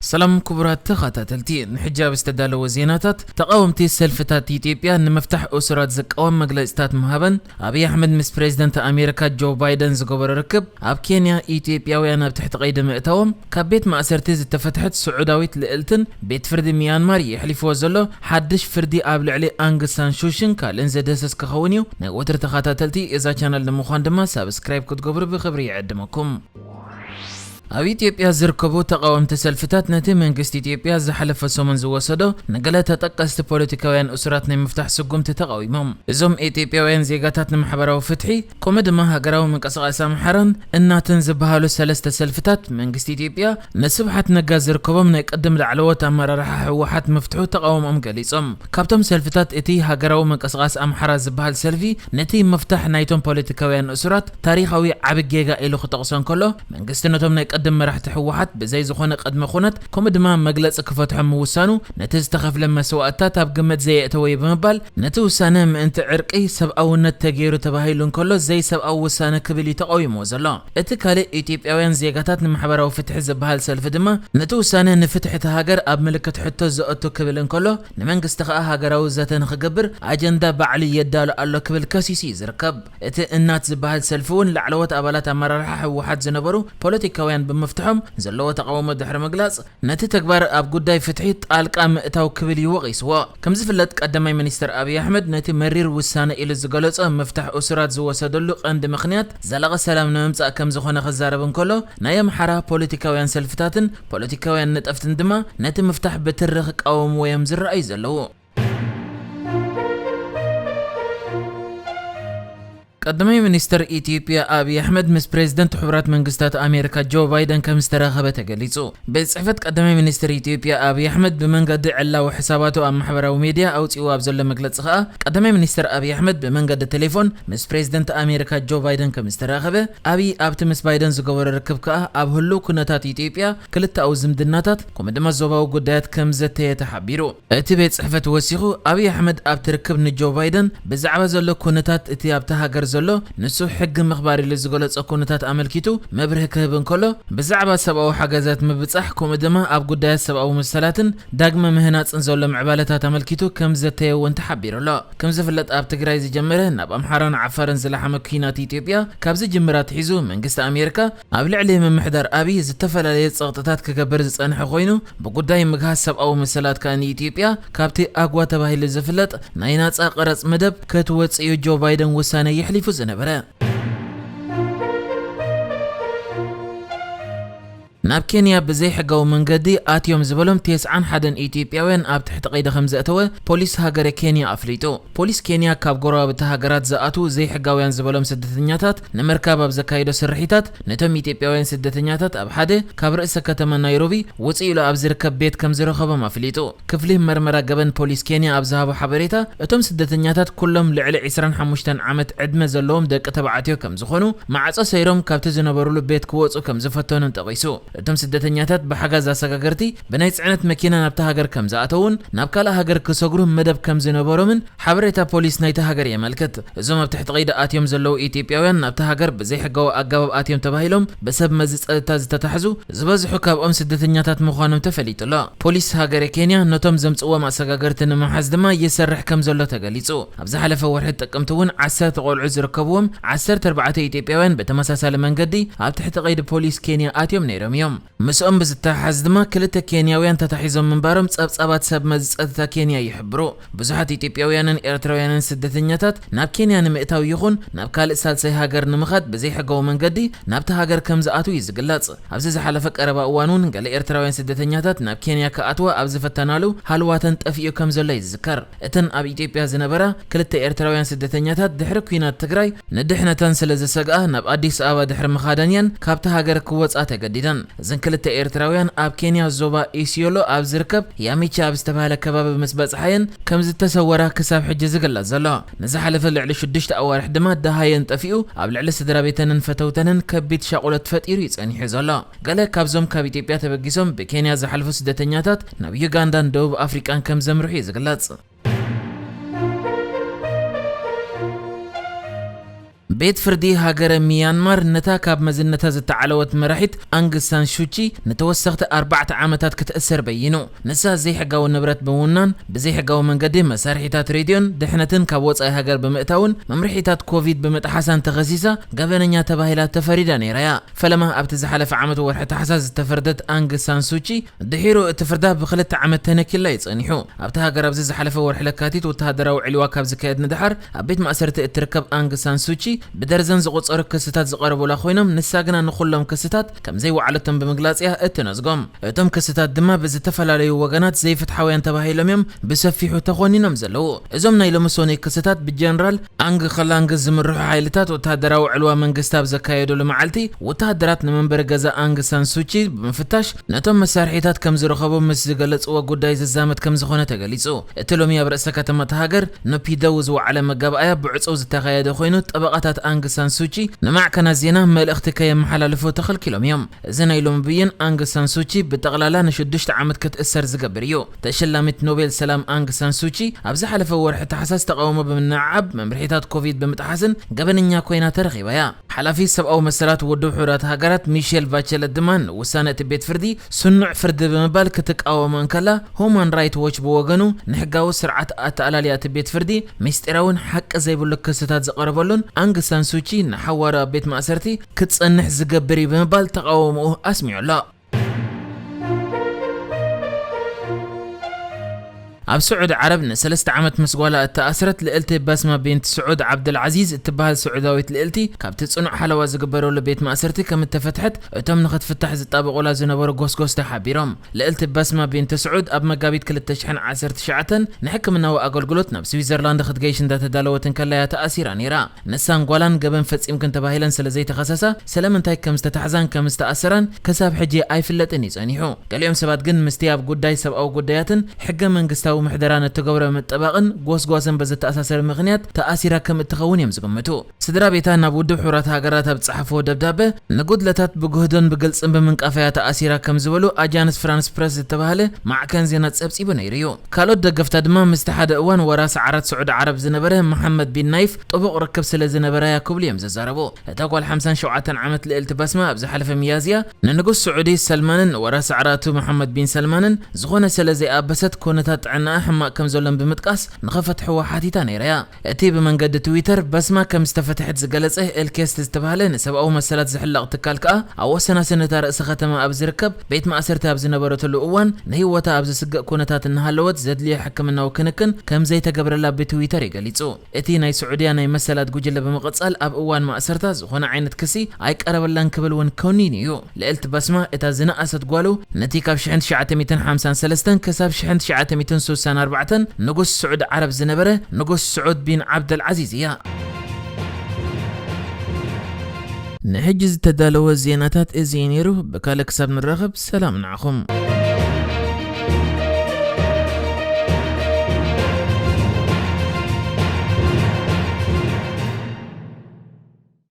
ሰላም ክቡራት ተኸታተልቲ፣ ንሕጂ ኣብ ዝተዳለወ ዜናታት፣ ተቓወምቲ ሰልፍታት ኢትዮጵያ ንምፍታሕ እሱራት ዝቃወም መግለጺታት ምሃበን፣ ኣብይ ኣሕመድ ምስ ፕሬዝደንት ኣሜሪካ ጆ ባይደን ዝገበሮ ርክብ፣ ኣብ ኬንያ ኢትዮጵያውያን ኣብ ትሕቲ ቀይዲ ምእታዎም፣ ካብ ቤት ማእሰርቲ ዝተፈትሐት ስዑዳዊት ልዕልትን ቤት ፍርዲ ሚያንማር የሕሊፍዎ ዘሎ ሓድሽ ፍርዲ ኣብ ልዕሊ ኣንግ ሳን ሹሽን ካልእን ዘድህስስ ክኸውን እዩ። ናይ ወትሪ ተኸታተልቲ እዛ ቻነል ንምዃን ድማ ሳብስክራይብ ክትገብሩ ብኽብሪ ይዕድመኩም። ኣብ ኢትዮጵያ ዝርከቡ ተቓወምቲ ሰልፍታት ነቲ መንግስቲ ኢትዮጵያ ዝሓለፈ ሰሙን ዝወሰዶ ንገለ ተጠቀስቲ ፖለቲካውያን እሱራት ናይ ምፍታሕ ስጉምቲ ተቓዊሞም። እዞም ኢትዮጵያውያን ዜጋታት ንማሕበራዊ ፍትሒ ከምኡ ድማ ሃገራዊ ምንቅስቃስ ኣምሓራን እናትን ዝበሃሉ ሰለስተ ሰልፍታት መንግስቲ ኢትዮጵያ ንስብሓት ነጋ ዝርከቦም ናይ ቅድም ላዕለዎት ኣመራርሓ ህወሓት ምፍትሑ ተቓውሞኦም ገሊጾም። ካብቶም ሰልፍታት እቲ ሃገራዊ ምንቅስቃስ ኣምሓራ ዝበሃል ሰልፊ ነቲ ምፍታሕ ናይቶም ፖለቲካውያን እሱራት ታሪኻዊ ዓቢ ጌጋ ኢሉ ክጠቕሶ እንከሎ፣ መንግስቲ ነቶም ናይ ቅድም መራሕቲ ህወሓት ብዘይ ዝኾነ ቅድመ ኩነት ከምኡ ድማ መግለጺ ክፈትሖም ምውሳኑ ነቲ ዝተኸፍለ መስዋእትታት ኣብ ግምት ዘየእተወ እዩ ብምባል፣ ነቲ ውሳነ ምእንቲ ዕርቂ ሰብኣውነት ተገይሩ ተባሂሉ እንከሎ ዘይሰብኣዊ ውሳነ ክብል እዩ ተቃዊምዎ ዘሎ። እቲ ካልእ ኢትዮጵያውያን ዜጋታት ንማሕበራዊ ፍትሒ ዝበሃል ሰልፊ ድማ ነቲ ውሳነ ንፍትሒ እታ ሃገር ኣብ ምልክት ሕቶ ዘእቱ ክብል እንከሎ፣ ንመንግስቲ ከኣ ሃገራዊ ዘተ ንኽገብር ኣጀንዳ ባዕሉ የዳሉ ኣሎ ክብል ከሲሱ እዩ ዝርከብ። እቲ እናት ዝበሃል ሰልፊ እውን ላዕለዎት ኣባላት ኣመራርሓ ህወሓት ዝነበሩ ፖለቲካውያን ብምፍትሖም ዘለዎ ተቃውሞ ድሕሪ ምግላጽ፣ ነቲ ተግባር ኣብ ጉዳይ ፍትሒ ጣልቃ ምእታው ክብል እዩ ወቒስዎ። ከም ዝፍለጥ ቀዳማይ ሚኒስትር ኣብይ ኣሕመድ ነቲ መሪር ውሳነ ኢሉ ዝገለጾ ምፍታሕ እሱራት ዝወሰደሉ ቀንዲ ምኽንያት ዘላቒ ሰላም ንምምጻእ ከም ዝኾነ ክዛረብ እንከሎ፣ ናይ ኣምሓራ ፖለቲካውያን ሰልፍታትን ፖለቲካውያን ነጠፍትን ድማ ነቲ ምፍታሕ ብትሪ ክቃወምዎ እዮም ዝረኣዩ ዘለዉ። ቀዳማይ ሚኒስትር ኢትዮጵያ ኣብይ ኣሕመድ ምስ ፕሬዝደንት ሕቡራት መንግስታት ኣሜሪካ ጆ ባይደን ከም ዝተራኸበ ተገሊጹ። ቤት ጽሕፈት ቀዳማይ ሚኒስትር ኢትዮጵያ ኣብይ ኣሕመድ ብመንገዲ ዕላዊ ሕሳባቱ ኣብ ማሕበራዊ ሚድያ ኣውጺኡ ኣብ ዘሎ መግለጺ ከኣ፣ ቀዳማይ ሚኒስትር ኣብይ ኣሕመድ ብመንገዲ ቴሌፎን ምስ ፕሬዝደንት ኣሜሪካ ጆ ባይደን ከም ዝተራኸበ፣ ኣብይ ኣብቲ ምስ ባይደን ዝገበሮ ርክብ ከኣ ኣብ ህሉው ኩነታት ኢትዮጵያ፣ ክልተኣዊ ዝምድናታት፣ ከምኡ ድማ ዞባዊ ጉዳያት ከም ዘተየ ተሓቢሩ። እቲ ቤት ጽሕፈት ወሲኹ፣ ኣብይ ኣሕመድ ኣብቲ ርክብ ንጆ ባይደን ብዛዕባ ዘሎ ኩነታት እቲ ኣብታ ሃገር ዘሎ ንሱ ሕጊ ምኽባር ኢሉ ዝገለጾ ኩነታት ኣመልኪቱ መብርሂ ክህብ እንከሎ፣ ብዛዕባ ሰብኣዊ ሓገዛት ምብጻሕ ከምኡ ድማ ኣብ ጉዳያት ሰብኣዊ መሰላትን ዳግመ ምህናጽን ዘሎ ምዕባለታት ኣመልኪቱ ከም ዘተየ እውን ተሓቢሩ ኣሎ። ከም ዝፍለጥ ኣብ ትግራይ ዝጀመረ ናብ ኣምሓራን ዓፋርን ዝለሓመ ኲናት ኢትዮጵያ ካብ ዝጅምር ኣትሒዙ መንግስቲ ኣሜሪካ ኣብ ልዕሊ ምምሕዳር ኣብይ ዝተፈላለየ ጸቕጥታት ክገብር ዝጸንሐ ኮይኑ፣ ብጉዳይ ምግሃስ ሰብኣዊ መሰላት ከኣ ንኢትዮጵያ ካብቲ ኣግዋ ተባሂሉ ዝፍለጥ ናይ ናጻ ቀረጽ መደብ ክትወጽእ እዩ ጆ ባይደን ውሳነ የሕሊፉ ዝነበረ። ናብ ኬንያ ብዘይሕጋዊ መንገዲ ኣትዮም ዝበሎም ተስዓን ሓደን ኢትዮጵያውያን ኣብ ትሕቲ ቀይዲ ከም ዘእተወ ፖሊስ ሃገረ ኬንያ ኣፍሊጡ። ፖሊስ ኬንያ ካብ ጎረባብቲ ሃገራት ዝኣትዉ ዘይሕጋውያን ዝበሎም ስደተኛታት ንምርካብ ኣብ ዘካየዶ ስርሒታት፣ ነቶም ኢትዮጵያውያን ስደተኛታት ኣብ ሓደ ካብ ርእሰ ከተማ ናይሮቢ ውጽእ ኢሉ ኣብ ዝርከብ ቤት ከም ዝረኸቦም ኣፍሊጡ። ክፍሊ መርመራ ገበን ፖሊስ ኬንያ ኣብ ዝሃቦ ሓበሬታ፣ እቶም ስደተኛታት ኩሎም ልዕሊ ዕስራን ሓሙሽተን ዓመት ዕድመ ዘለዎም ደቂ ተባዕትዮ ከም ዝኾኑ፣ ማዕጾ ሰይሮም ካብቲ ዝነበሩሉ ቤት ክወጹ ከም ዝፈተኑን ጠቒሱ። እቶም ስደተኛታት ብሓጋዝ ኣሰጋገርቲ ብናይ ጽዕነት መኪና ናብታ ሃገር ከም ዝኣተዉን ናብ ካልእ ሃገር ክሰግሩ መደብ ከም ዝነበሮምን ሓበሬታ ፖሊስ ናይታ ሃገር የመልክት። እዞም ኣብ ትሕቲ ቀይዲ ኣትዮም ዘለዉ ኢትዮጵያውያን ናብታ ሃገር ብዘይሕጋዊ ኣገባብ ኣትዮም ተባሂሎም ብሰብ መዚ ጸጥታ ዝተታሕዙ ዝበዝሑ ካብኦም ስደተኛታት ምዃኖም ተፈሊጡ ኣሎ። ፖሊስ ሃገረ ኬንያ ነቶም ዘምጽእዎም ኣሰጋገርቲ ንምሓዝ ድማ ይሰርሕ ከም ዘሎ ተገሊጹ። ኣብ ዝሓለፈ ወርሒ ጥቅምቲ እውን ዓሰርተ ቆልዑ ዝርከብዎም ዓሰርተ ኣርባዕተ ኢትዮጵያውያን ብተመሳሳሊ መንገዲ ኣብ ትሕቲ ቀይዲ ፖሊስ ኬንያ ኣትዮም ነይሮም እዮም። ምስኦም ብዝተሓሓዝ ድማ ክልተ ኬንያውያን ተታሒዞም ምንባሮም ጸብጻባት ሰብ መዚ ጸጥታ ኬንያ ይሕብሩ። ብዙሓት ኢትዮጵያውያንን ኤርትራውያንን ስደተኛታት ናብ ኬንያ ንምእታው ይኹን ናብ ካልእ ሳልሳይ ሃገር ንምኻድ ብዘይሕጋዊ መንገዲ ናብቲ ሃገር ከም ዝኣትዉ እዩ ዝግለጽ። ኣብዚ ዝሓለፈ ቀረባ እዋን እውን ገለ ኤርትራውያን ስደተኛታት ናብ ኬንያ ክኣትዋ ኣብ ዝፈተናሉ ሃልዋተን ጠፊኡ ከም ዘሎ ይዝከር። እተን ኣብ ኢትዮጵያ ዝነበራ ክልተ ኤርትራውያን ስደተኛታት ድሕሪ ኲናት ትግራይ ንድሕነተን ስለ ዝሰግኣ ናብ ኣዲስ ኣበባ ድሕሪ ምኻደን እየን ካብቲ ሃገር ክወጻ ተገዲደን። እዘን ክልተ ኤርትራውያን ኣብ ኬንያ ዞባ ኢሲዮሎ ኣብ ዝርከብ ያሚቻ ኣብ ዝተባህለ ከባቢ ምስ በጽሓየን ከም ዝተሰወራ ክሳብ ሕጂ ዝግለጽ ዘሎ። ንዝሓለፈ ልዕሊ ሽዱሽተ ኣዋርሕ ድማ ደሃየን ጠፊኡ ኣብ ልዕሊ ስድራ ቤተንን ፈተውተንን ከቢድ ሻቑሎት ፈጢሩ እዩ ጸኒሑ ዘሎ። ገለ ካብዞም ካብ ኢትዮጵያ ተበጊሶም ብኬንያ ዝሓልፉ ስደተኛታት ናብ ዩጋንዳን ደቡብ ኣፍሪቃን ከም ዘምርሑ እዩ ዝግለጽ። ቤት ፍርዲ ሃገረ ሚያንማር ነታ ካብ መዝነታ ዝተዓለወት መራሒት ኣንግ ሳን ሱቺ ንተወሰኽቲ ኣርባዕተ ዓመታት ክትእሰር በይኑ። ንሳ ዘይሕጋዊ ንብረት ብምውናን ብዘይሕጋዊ መንገዲ መሳርሒታት ሬድዮን ድሕነትን ካብ ወጻኢ ሃገር ብምእታውን መምርሒታት ኮቪድ ብምጥሓሳን ተኸሲሳ ገበነኛ ተባሂላ ተፈሪዳ ነይራ እያ። ፈለማ ኣብቲ ዝሓለፈ ዓመት ወርሒ ታሕሳስ ዝተፈርደት ኣንግ ሳን ሱቺ ድሒሩ እቲ ፍርዳ ብኽልተ ዓመት ተነኪላ እዩ ጸኒሑ። ኣብቲ ሃገር ኣብዚ ዝሓለፈ ወርሒ ለካቲት ወተሃደራዊ ዕልዋ ካብ ዝካየድ ንድሓር ኣብ ቤት ማእሰርቲ እትርከብ ኣንግ ሳን ሱቺ ብደርዘን ዝቑጸሩ ክስታት ዝቐረቡላ ኮይኖም ንሳ ግና ንኹሎም ክስታት ከም ዘይወዓለቶም ብምግላጽ እያ እትነዝጎም። እቶም ክስታት ድማ ብዝተፈላለዩ ወገናት ዘይፍትሓውያን ተባሂሎም እዮም ብሰፊሑ ተኾኒኖም ዘለዉ። እዞም ናይ ሎሚ ሶኒ ክስታት ብጀነራል ኣንግ ኸላንግ ዝምርሑ ሓይልታት ወተሃደራዊ ዕልዋ መንግስቲ ኣብ ዘካየደሉ መዓልቲ ወተሃደራት ንመንበሪ ገዛ ኣንግ ሳን ሱቺ ብምፍታሽ ነቶም መሳርሒታት ከም ዝረኸቡ ምስ ዝገለጽዎ ጉዳይ ዝዛመድ ከም ዝኾነ ተገሊጹ። እቲ ሎሚ ኣብ ርእሰ ከተማ እታ ሃገር ኖፒደው ዝወዓለ መጋባእያ ብዕጹው ዝተኻየደ ኮይኑ ጠበቓታት ኣንግ ሳን ሱቺ ንማዕከናት ዜና መልእኽቲ ከየመሓላልፉ ተኸልኪሎም እዮም። እዚ ናይ ሎሚ ብይን ኣንግ ሳን ሱቺ ብጠቕላላ ንሽዱሽተ ዓመት ክትእሰር ዝገብር እዩ። ተሸላሚት ኖቤል ሰላም ኣንግ ሳን ሱቺ ኣብ ዝሓለፈ ወርሒ ታሕሳስ ተቓውሞ ብምንዕዓብ መምርሒታት ኮቪድ ብምጥሓስን ገበነኛ ኮይና ተረኺባ እያ። ሓላፊ ሰብኣዊ መሰላት ውድብ ሕቡራት ሃገራት ሚሼል ባቸለት ድማ ንውሳነ እቲ ቤት ፍርዲ ስኑዕ ፍርዲ ብምባል ክትቃወሞ እንከላ፣ ሁማን ራይት ዎች ብወገኑ ንሕጋዊ ስርዓት ኣተኣላልያ እቲ ቤት ፍርዲ ምስጢራውን ሓቂ ዘይብሉ ክስታት ዝቐረበሉን ኣንግ ሳን ሱቺ ንሓዋሩ ኣብ ቤት ማእሰርቲ ክትጸንሕ ዝገብር እዩ ብምባል ተቓውሞኡ ኣስሚዑ ኣሎ። ኣብ ስዑዲ ዓረብ ንሰለስተ ዓመት ምስ ጓላ እተኣስረት ልእልቲ ባስማ ቢንት ስዑድ ዓብደልዓዚዝ እትበሃል ስዑዳዊት ልእልቲ ካብቲ ጽኑዕ ሓለዋ ዝግበረሉ ቤት ማእሰርቲ ከም እተፈትሐት እቶም ንኽትፍታሕ ዝጣበቑላ ዝነበሩ ጎስጎስቲ ሓቢሮም። ልእልቲ ባስማ ቢንት ስዑድ ኣብ መጋቢት ክልተ ሽሕን ዓሰርተ ትሽዓተን ንሕክምናዊ ኣገልግሎት ናብ ስዊዘርላንድ ክትገይሽ እንዳተዳለወት እንከላ እያ ተኣሲራ ነይራ። ንሳን ጓላን ገበን ፈጺምክን ተባሂለን ስለ ዘይተኸሰሳ፣ ስለምንታይ ከም ዝተታሕዛን ከም ዝተኣሰራን ክሳብ ሕጂ ኣይፍለጥን እዩ ጸኒሑ። ገሊኦም ሰባት ግን ምስቲ ኣብ ጉዳይ ሰብኣዊ ጉዳያትን ሕገ መንግስታዊ ምሕደራን እትገብሮ ምጥባቕን ጎስጓስን ብዝተኣሳሰር ምኽንያት ተኣሲራ ከም እትኸውን እዮም ዝግምቱ። ስድራ ቤታ ናብ ውድብ ሕቡራት ሃገራት ኣብ ዝጸሓፍዎ ደብዳበ፣ ንጉድለታት ብጉህዶን ብግልጽን ብምንቃፍ እያ ተኣሲራ ከም ዝበሉ ኣጃንስ ፍራንስ ፕረስ ዝተባህለ ማዕከን ዜና ጸብጺቡ ነይሩ እዩ። ካልኦት ደገፍታ ድማ ምስቲ ሓደ እዋን ወራሲ ዓራት ስዑዲ ዓረብ ዝነበረ መሓመድ ቢን ናይፍ ጥቡቕ ርክብ ስለ ዝነበራ እያ ክብሉ እዮም ዝዛረቡ። እታ ጓል ሓምሳን ሸውዓተን ዓመት ልእልቲ ባስማ ኣብ ዝሓለፈ ሚያዝያ ንንጉስ ስዑዲ ሰልማንን ንወራሲ ዓራቱ መሓመድ ቢን ሰልማንን ዝኾነ ስለ ዘይኣበሰት ኩነታት ጥዕናኣ ሕማቕ ከም ዘሎን ብምጥቃስ ንኸፈትሕዎ ሓቲታ ነይራ እያ። እቲ ብመንገዲ ትዊተር በስማ ከም ዝተፈትሐት ዝገለጸ ኤልኬስት ዝተባህለ ንሰብኣዊ መሰላት ዝሕለቕ ትካል ከኣ ኣብ ወሰናስን እታ ርእሰ ከተማ ኣብ ዝርከብ ቤት ማእሰርቲ ኣብ ዝነበረትሉ እዋን ንህይወታ ኣብ ዝስገእ ኩነታት እናሃለወት ዘድልዮ ሕክምናዊ ክንክን ከም ዘይተገብረላ ብትዊተር እዩ ገሊጹ። እቲ ናይ ስዑድያ ናይ መሰላት ጉጅለ ብምቕጻል ኣብ እዋን ማእሰርታ ዝኾነ ዓይነት ክሲ ኣይቀረበላን ክብል እውን ኮኒኑ እዩ። ልእልቲ በስማ እታ ዝነኣሰት ጓሉ ነቲ ካብ ሽሕን ትሽዓተ ሚእትን ሓምሳን ሰለስተን ክሳብ ሽሕን ትሽዓተ ሚእትን ስሳን ኣርባዕተን ንጉስ ስዑድ ዓረብ ዝነበረ ንጉስ ስዑድ ቢን ዓብደል ዓዚዝ እያ። ንሕጂ ዝተዳለወ ዜናታት እዚ እዩ ነይሩ። ብካልእ ክሳብ ንራኸብ ሰላም ንዓኹም።